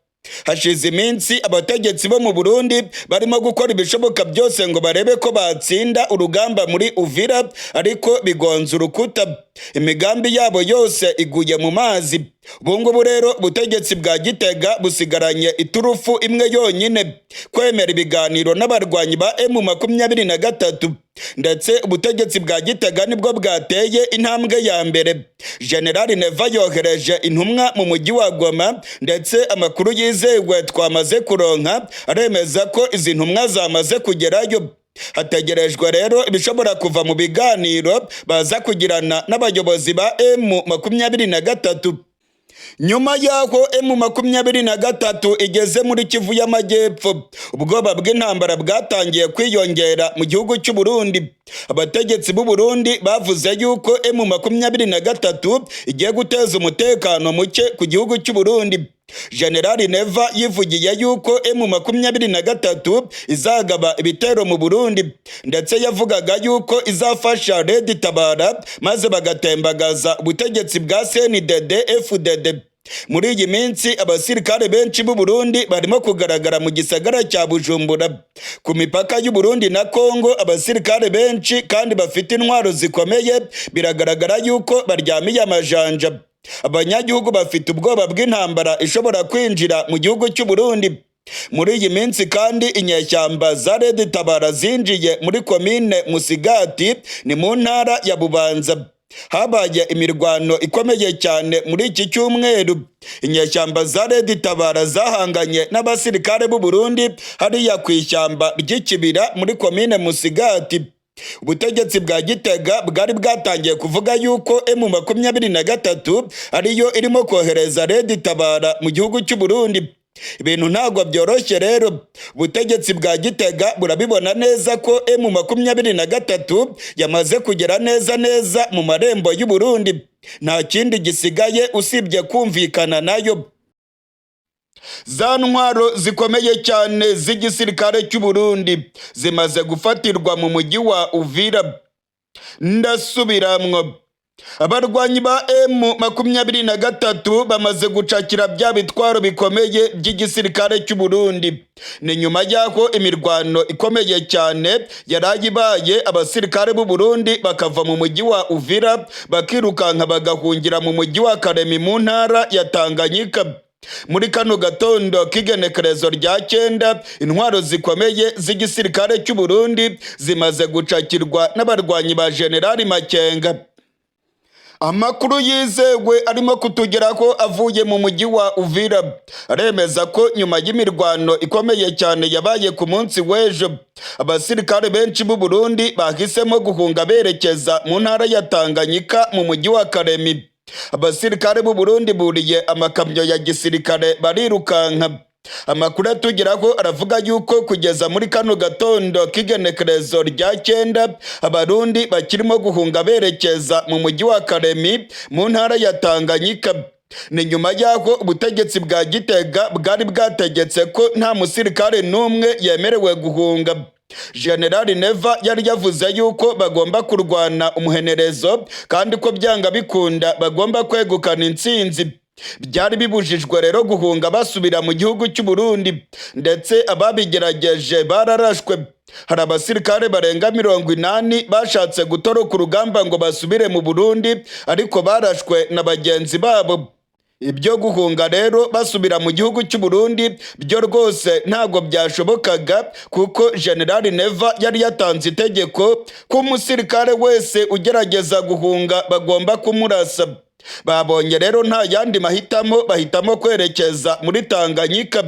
Hashize iminsi abategetsi bo mu Burundi barimo gukora ibishoboka byose ngo barebe ko batsinda urugamba muri Uvira, ariko bigonze urukuta, imigambi yabo yose iguye mu mazi. Ubu ngubu rero ubutegetsi bwa Gitega busigaranye iturufu imwe yonyine, kwemera ibiganiro n'abarwanyi ba M23. Ndetse ubutegetsi bwa Gitega nibwo bwateye intambwe ya mbere. General Neva yohereje intumwa mu mujyi wa Goma, ndetse amakuru yizewe twamaze kuronka aremeza ko izi ntumwa zamaze kugerayo. Hategerejwe rero ibishobora kuva mu biganiro baza kugirana n'abayobozi ba M23. Nyuma y'aho M23 igeze muri Kivu y'Amajyepfo, ubwoba bw'intambara bwatangiye kwiyongera mu gihugu cy'u Burundi. Abategetsi b'u Burundi bavuze yuko M23 igiye guteza umutekano muke ku gihugu cy'u Burundi. Generali Neva yivugiye yuko M23 izagaba ibitero mu Burundi, ndetse yavugaga yuko izafasha Red Tabara maze bagatembagaza ubutegetsi bwa CNDD FDD. Muri iyi minsi abasirikare benshi b'u Burundi barimo kugaragara mu gisagara cya Bujumbura, ku mipaka y'u Burundi na Kongo. Abasirikare benshi kandi bafite intwaro zikomeye, biragaragara yuko baryamiye amajanja. Abanyagihugu bafite ubwoba bw'intambara ishobora kwinjira mu gihugu cy'u Burundi. Muri iyi minsi kandi inyeshyamba za Red Tabara zinjiye muri komine Musigati, ni mu ntara ya Bubanza. Habaye imirwano ikomeye cyane muri iki cyumweru. Inyeshyamba za Red Tabara zahanganye n'abasirikare b'u Burundi hariya ku ishyamba ry'Ikibira muri komine Musigati. Ubutegetsi bwa Gitega bwari bwatangiye kuvuga yuko M23 ariyo irimo kohereza Red Tabara mu gihugu cy'u Burundi. Ibintu ntabwo byoroshye rero. Ubutegetsi bwa Gitega burabibona neza ko M23 yamaze kugera neza neza mu marembo y'u Burundi. Nta kindi gisigaye usibye kumvikana nayo. Za ntwaro zikomeye cyane z'igisirikare cy'u Burundi zimaze gufatirwa mu mujyi wa Uvira. Ndasubiramwo, abarwanyi ba M23 bamaze gucakira bya bitwaro bikomeye by'igisirikare cy'u Burundi. Ni nyuma y'aho imirwano ikomeye cyane yaraye ibaye, abasirikare b'u Burundi bakava mu mujyi wa Uvira bakirukanka bagahungira mu mujyi wa Karemi mu ntara ya Tanganyika. Muri kano gatondo k'igenekerezo rya 9, intwaro zikomeye z'igisirikare cy'u Burundi zimaze gucakirwa n'abarwanyi ba Generali Makenga. Amakuru yizewe arimo kutugeraho avuye mu mujyi wa Uvira aremeza ko nyuma y'imirwano ikomeye cyane yabaye ku munsi w'ejo, abasirikare benshi b'u Burundi bahisemo guhunga berekeza mu ntara ya Tanganyika mu mujyi wa Karemi. Abasirikare b'u Burundi buriye amakamyo ya gisirikare barirukanka. Amakuru atugeraho aravuga yuko kugeza muri kano gatondo k'igenekerezo rya 9, Abarundi bakirimo guhunga berekeza mu mujyi wa Karemi mu ntara ya Tanganyika. Ni nyuma y'aho ubutegetsi bwa Gitega bwari bwategetse ko nta musirikare n'umwe yemerewe guhunga. Generali Neva yari yavuze yuko bagomba kurwana umuhenerezo kandi ko byanga bikunda bagomba kwegukana intsinzi. Byari bibujijwe rero guhunga basubira mu gihugu cy'u Burundi, ndetse ababigerageje bararashwe. Hari abasirikare barenga 80 bashatse gutoroka urugamba ngo basubire mu Burundi, ariko barashwe na bagenzi babo. Ibyo guhunga rero basubira mu gihugu cy'u Burundi byo rwose ntabwo byashobokaga, kuko Generali Neva yari yatanze itegeko ko umusirikare wese ugerageza guhunga bagomba kumurasa. Babonye rero nta yandi mahitamo, bahitamo kwerekeza muri Tanganyika.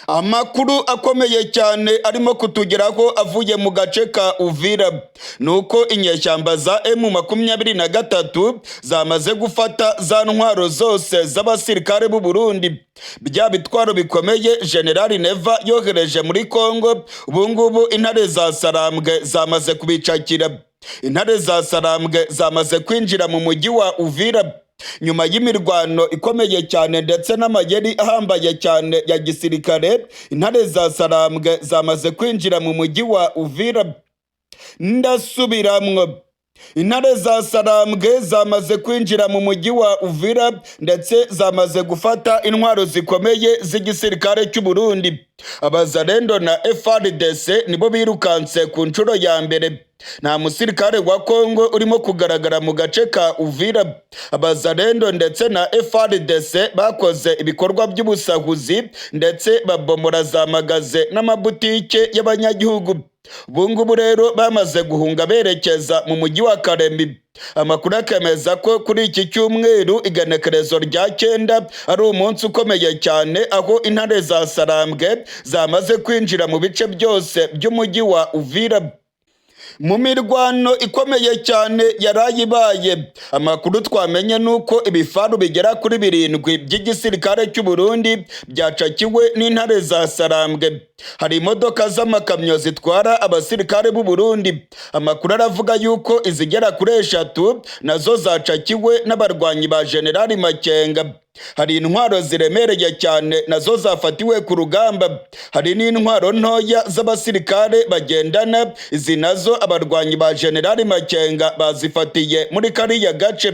Amakuru akomeye cyane arimo kutugeraho avuye mu gace ka Uvira ni uko inyeshyamba za M23 zamaze gufata za ntwaro zose z'abasirikare b'u Burundi. Bya bitwaro bikomeye Generali Neva yohereje muri Kongo, ubu ngubu intare za Sarambwe zamaze kubicakira. Intare za Sarambwe zamaze kwinjira mu mujyi wa Uvira nyuma y'imirwano ikomeye cyane ndetse n'amayeri ahambaye cyane ya gisirikare. Intare za Sarambwe zamaze kwinjira mu mujyi wa Uvira. Ndasubiramwo, intare za Sarambwe zamaze kwinjira mu mujyi wa Uvira ndetse zamaze gufata intwaro zikomeye z'igisirikare cy'u Burundi. Abazalendo na FARDC nibo birukanse ku nshuro ya mbere. Nta musirikare wa Kongo urimo kugaragara mu gace ka Uvira. Abazalendo ndetse na FARDC bakoze ibikorwa by'ubusahuzi ndetse babomora za magaze n'amabutike y'abanyagihugu. Ubu ngubu rero bamaze guhunga berekeza mu mujyi wa Karemi. Amakuru akemeza ko kuri iki cyumweru igenekerezo rya 9 ari umunsi ukomeye cyane, aho intare za Sarambwe zamaze kwinjira mu bice byose by'umujyi wa Uvira. Mu mirwano ikomeye cyane yarayibaye, amakuru twamenye nuko ibifaru bigera kuri 7 by'igisirikare cy'u Burundi byacakiwe n'intare za Sarambwe. Hari imodoka z'amakamyo zitwara abasirikare b'u Burundi. Amakuru aravuga yuko izigera kuri 3 nazo zacakiwe n'abarwanyi ba Generali Makenga. Hari intwaro ziremereye cyane nazo zafatiwe ku rugamba, hari n'intwaro ntoya z'abasirikare bagendana, izi nazo abarwanyi ba Generali Makenga bazifatiye muri kariya gace.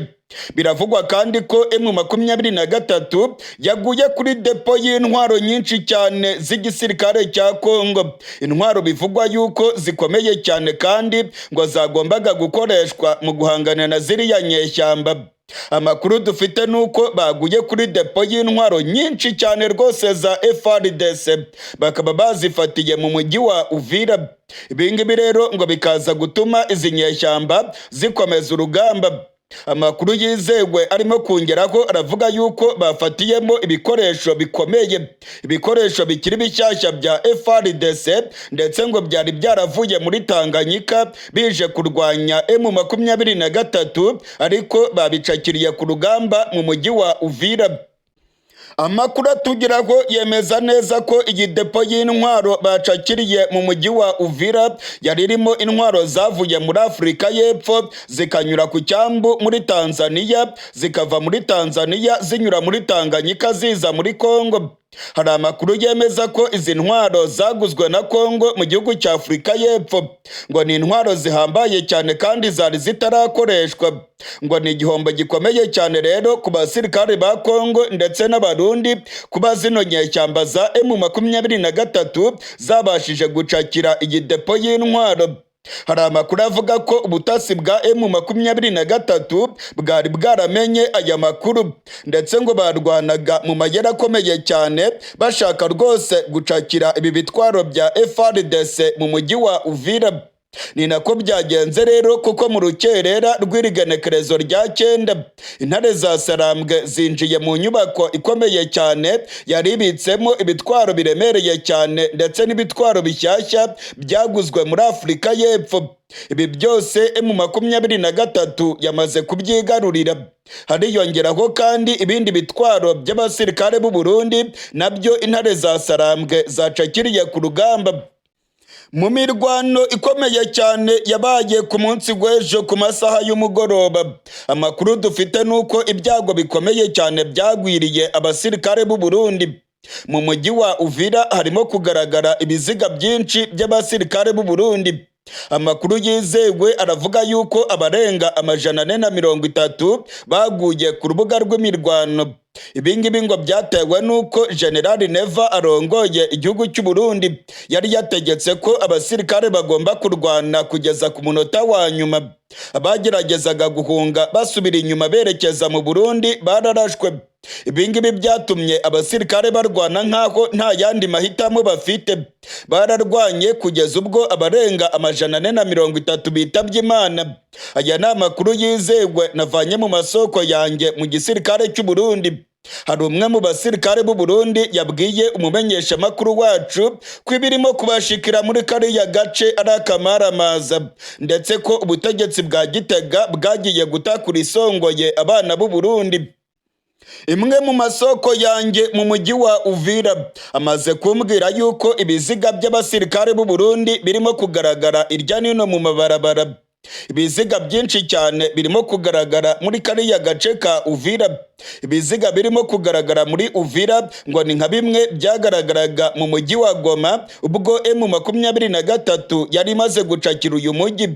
Biravugwa kandi ko M23 yaguye kuri depo y'intwaro nyinshi cyane z'igisirikare cya Kongo, intwaro bivugwa yuko zikomeye cyane kandi ngo zagombaga gukoreshwa mu guhangana na ziriya nyeshyamba. Amakuru dufite nuko baguye kuri depo y'intwaro nyinshi cyane rwose za FARDC, bakaba bazifatiye mu mujyi wa Uvira. Ibingibi rero ngo bikaza gutuma izi nyeshyamba zikomeza urugamba. Amakuru yizewe arimo kongeraho aravuga yuko bafatiyemo ibikoresho bikomeye, ibikoresho bikiri bishyashya bya FARDC, ndetse ngo byari byaravuye muri Tanganyika bije kurwanya M23, ariko babicakiriye ku rugamba mu mujyi wa Uvira. Amakuru atugeraho yemeza neza ko iyi depo y'intwaro bacakiriye mu mujyi wa Uvira yari irimo intwaro zavuye muri Afurika y'Epfo, zikanyura ku cyambu muri Tanzania, zikava muri Tanzania zinyura muri Tanganyika ziza muri Kongo. Hari amakuru yemeza ko izi ntwaro zaguzwe na Kongo mu gihugu cya Afurika y'Epfo, ngo ni intwaro zihambaye cyane kandi zari zitarakoreshwa. Ngo ni igihombo gikomeye cyane rero ku basirikare ba Kongo ndetse n'Abarundi kuba zino nyeshyamba za M23 zabashije gucakira iyi depo y'intwaro. Hari amakuru avuga ko ubutasi bwa M23 bwari bwaramenye aya makuru, ndetse ngo barwanaga mu mayeri akomeye cyane bashaka rwose gucakira ibi bitwaro bya FARDC mu mujyi wa Uvira. Ni nako byagenze rero, kuko mu rukerera rw'irigenekerezo rya 9 intare za Sarambwe zinjiye mu nyubako ikomeye cyane yari ibitsemo ibitwaro biremereye cyane ndetse n'ibitwaro bishyashya byaguzwe muri Afurika y'Epfo. Ibi byose M23 yamaze kubyigarurira. Hariyongeraho kandi ibindi bitwaro by'abasirikare b'u Burundi nabyo intare za Sarambwe zacakiriye ku rugamba. Mu mirwano ikomeye cyane yabaye ku munsi w'ejo ku masaha y'umugoroba, amakuru dufite nuko ibyago bikomeye cyane byagwiriye abasirikare b'u Burundi. Mu mujyi wa Uvira harimo kugaragara ibiziga byinshi by'abasirikare b'u Burundi. Amakuru yizewe aravuga yuko abarenga 430 baguye ku rubuga rw'imirwano. Ibingibi ngo byatewe n'uko General Neva arongoye igihugu cy'u Burundi yari yategetse ko abasirikare bagomba kurwana kugeza ku munota wa nyuma. Abageragezaga guhunga basubira inyuma berekeza mu Burundi bararashwe. Ibingibi byatumye abasirikare barwana nk'aho nta yandi mahitamo bafite. Bararwanye kugeza ubwo abarenga 430 bitabye Imana. Aya ni amakuru yizewe navanye mu masoko yanjye mu gisirikare cy'u Burundi. Hari umwe mu basirikare b'u Burundi yabwiye umumenyeshamakuru wacu ko ibirimo kubashikira muri kariya gace ari akamaramaza, ndetse ko ubutegetsi bwa Gitega bwagiye gutakura isongoye abana b'u Burundi. Imwe mu masoko yanjye mu mujyi wa Uvira amaze kumbwira yuko ibiziga by'abasirikare b'u Burundi birimo kugaragara irya nino mu mabarabara. Ibiziga byinshi cyane birimo kugaragara muri kariya gace ka Uvira. Ibiziga birimo kugaragara muri Uvira ngo ni nka bimwe byagaragaraga mu mujyi wa Goma ubwo M23 yari imaze gucakira uyu mujyi.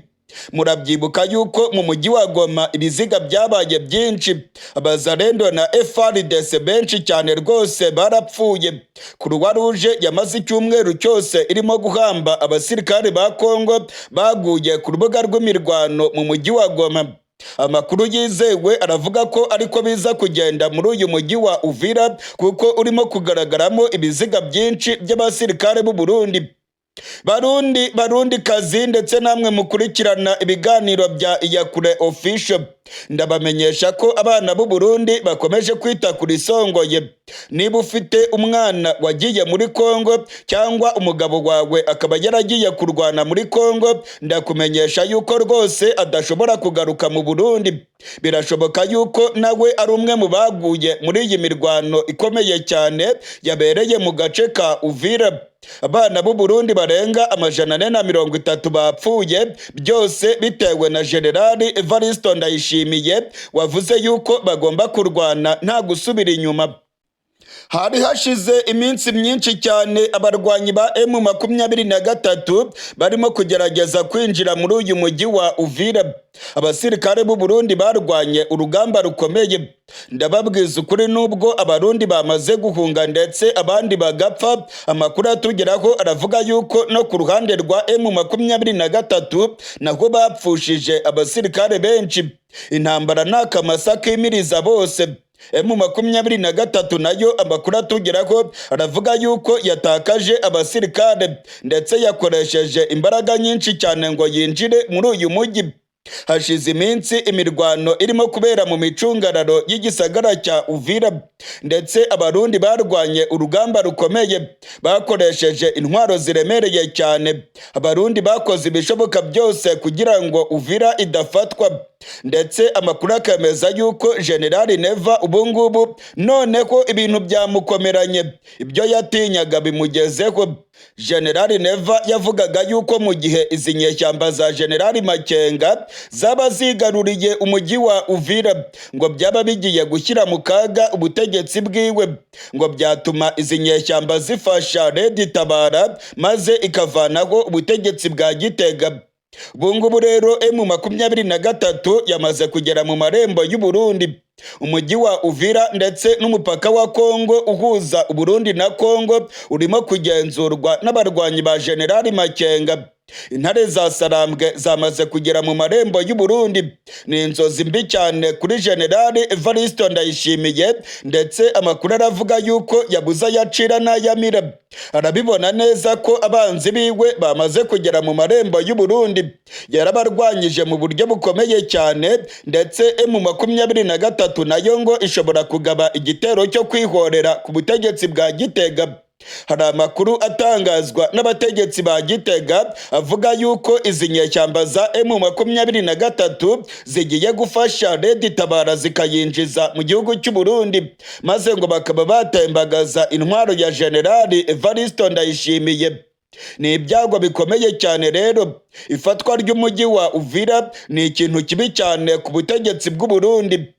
Murabyibuka yuko mu mujyi wa Goma ibiziga byabaye byinshi, abazarendo na FARDC benshi cyane rwose barapfuye. Croix Rouge yamaze icyumweru cyose irimo guhamba abasirikare ba Kongo baguye ku rubuga rw'imirwano mu mujyi wa Goma. Amakuru yizewe aravuga ko ariko biza kugenda muri uyu mujyi wa Uvira, kuko urimo kugaragaramo ibiziga byinshi by'abasirikare b'u Burundi. Barundi, Barundi kazi, ndetse namwe mukurikirana ibiganiro bya Iyakure Official, ndabamenyesha ko abana b'u Burundi bakomeje kwita kuri isongoye. Niba ufite umwana wagiye muri Kongo cyangwa umugabo wawe akaba yaragiye kurwana muri Kongo, ndakumenyesha yuko rwose adashobora kugaruka mu Burundi. Birashoboka yuko nawe ari umwe mu baguye muri iyi mirwano ikomeye cyane yabereye mu gace ka Uvira. Abana b'u Burundi barenga 430 bapfuye, byose bitewe na Generali Evaristo Ndayishimiye wavuze yuko bagomba kurwana nta gusubira inyuma. Hari hashize iminsi myinshi cyane abarwanyi ba M23 barimo kugerageza kwinjira muri uyu mujyi wa Uvira. Abasirikare b'u Burundi barwanye urugamba rukomeye. Ndababwiza ukuri, nubwo Abarundi bamaze guhunga ndetse abandi bagapfa, amakuru atugeraho aravuga yuko no ku ruhande rwa M23 naho bapfushije abasirikare benshi. Intambara ni akamasa kimiriza bose. M23 nayo amakuru atugeraho aravuga yuko yatakaje abasirikare ndetse yakoresheje imbaraga nyinshi cyane ngo yinjire muri uyu mujyi. Hashize iminsi imirwano irimo kubera mu micungararo y'igisagara cya Uvira, ndetse Abarundi barwanye urugamba rukomeye bakoresheje intwaro ziremereye cyane. Abarundi bakoze ibishoboka byose kugira ngo Uvira idafatwa, ndetse amakuru akemeza yuko Generali Neva ubungubu noneho ibintu byamukomeranye, ibyo yatinyaga bimugezeho. Generali Neva yavugaga yuko mu gihe izi nyeshyamba za Generali Makenga zaba zigaruriye umujyi wa Uvira, ngo byaba bigiye gushyira mu kaga ubutegetsi bwiwe, ngo byatuma izi nyeshyamba zifasha Red Tabara maze ikavanaho ubutegetsi bwa Gitega. Ubungubu rero M23 yamaze kugera mu marembo y'u Burundi, umujyi wa Uvira ndetse n'umupaka wa Kongo uhuza Uburundi na Kongo urimo kugenzurwa n'abarwanyi ba Generali Makenga. Intare za Sarambwe zamaze kugera mu marembo y'u Burundi. Ni inzozi mbi cyane kuri Generali Evaristo Ndayishimiye, ndetse amakuru aravuga yuko yabuze ayacira n'ayamira. Arabibona neza ko abanzi biwe bamaze kugera mu marembo y'u Burundi. Yarabarwanyije mu buryo bukomeye cyane, ndetse M23 nayo ngo ishobora kugaba igitero cyo kwihorera ku butegetsi bwa Gitega. Hari amakuru atangazwa n'abategetsi ba Gitega avuga yuko izi nyeshyamba za M23 zigiye gufasha Red Tabara zikayinjiza mu gihugu cy'u Burundi, maze ngo bakaba batembagaza intwaro ya Generali Evaristo Ndayishimiye. Ni ibyago bikomeye cyane rero. Ifatwa ry'umujyi wa Uvira ni ikintu kibi cyane ku butegetsi bw'u Burundi.